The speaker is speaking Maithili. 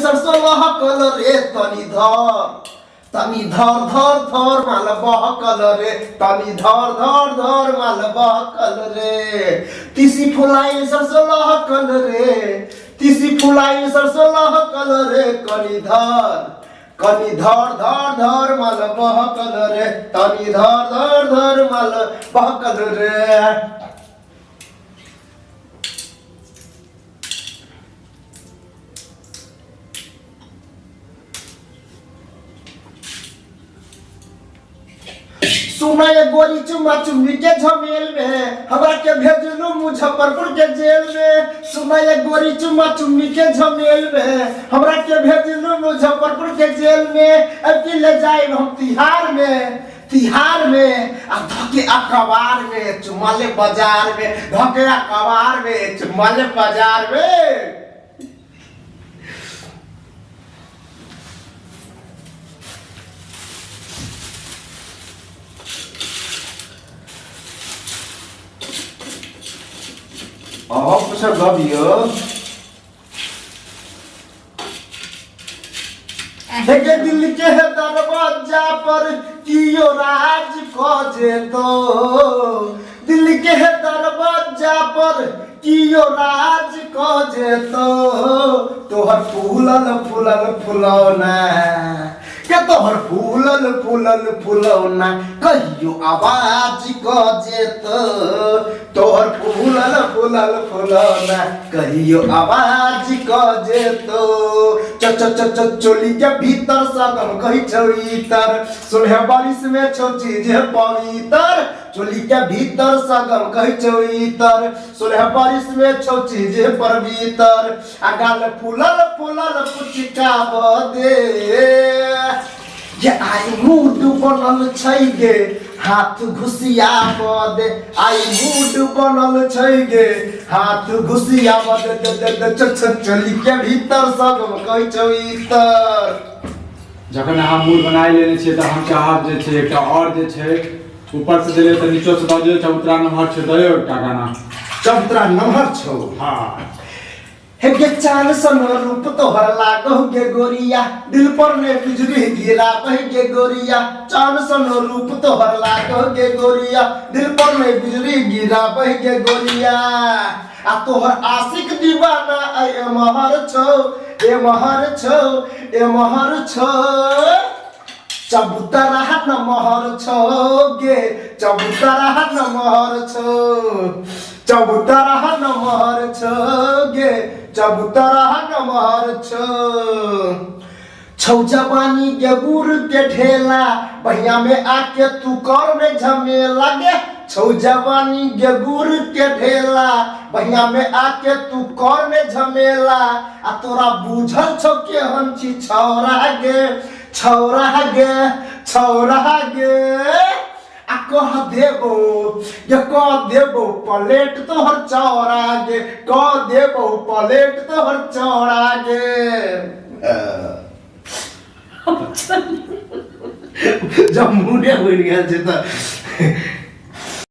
सरसों लहकल रे, तनी धर तनी धर धर धर माल बहकल रे, तनी धर धर धर माल बहकल रे। तीसी फुलाइल सरसों लहकल रे, तीसी फुलाइल सरसों लहकल रे, कनी धर कनी धर धर धर माल बहकल रे, तनी धर धर धर माल बहकल रे। सुना ये गोरी चुम्मा चुम्बी के झमेल में, हमरा के भेजलू मुजफ्फरपुर के जेल में। सुना ये गोरी चुम्मा चुम्बी के झमेल में, हमरा के भेजलू मुजफ्फरपुर के जेल में। अब की ले जाए हम तिहार में, तिहार में आ धके अखबार में, चुम्मा ले बाजार में, धके अखबार में, चुम्मा ले बाजार में। अहाँ कुछ गबियो हे दिल के दरवाजा पर कियो राज क जेतो, दिल के दरवाजा पर कियो राज क जेतो। तोहर फूलल फूलल फुलौना के, तोहर फूलल फूलल फुलौना कहियो आवाज क जेतो। तोहर फूलल फूलल फुलौना कहियो आवाज क जेतो। च च च च चोली के भीतर सगम कही छौ इतर, सोलह बारिश में छौ चीज पवितर। चोली के भीतर सगम कही छौ इतर, सोलह बारिश में छौ चीज पवितर। आ गाल फूलल फूलल पुचका बदे ये आई मूड बनल छै गे, हाथ घुसिया बदे। आई मूड बनल छै गे, हाथ घुसिया बदे। दे दे दे च च चोली के भीतर सगम कही छौ इतर। जखन अहाँ मूड बनाए लेने छियै तऽ हम चाहब जे छै एकटा आओर जे छै ऊपर से देलियै तऽ नीचो से दऽ दियौ। चबूतरा नम्हर छै, दयौ एकटा गाना। चबूतरा नम्हर छौ। हाँ। हे गे चांद सन रूप तोहर लागो गे गोरिया, दिल पर ने बिजली गिरा गे गोरिया। चांद सन रूप तोहर लागो गे गोरिया, दिल पर ने बिजली गिरा गे गोरिया। आ तोहर आशिक दीवाना ऐ महर छौ, ए महर छौ, ए महर छौ। चबूतरा न महर छौ गे, चबूतरा न महर छौ, चबूतरा न महर छौ गे, चबूतरा न महर छौ। छौ जवानी के गुड़ के ढेला, बहिया में आके तू कर में झमेला गे। छौ जवानी के गुड़ के ढेला, बहिया में आके तू कर में झमेला। आ तोरा बुझल छौ केहन छी छौरा गे, छौरा गे, छौरा गे। आ कह देबो ये, कह देबो प्लेट तोहर चौरा गे, कह देबो प्लेट तोहर चौरा गे। जब मुँहे बनि गेल छै तऽ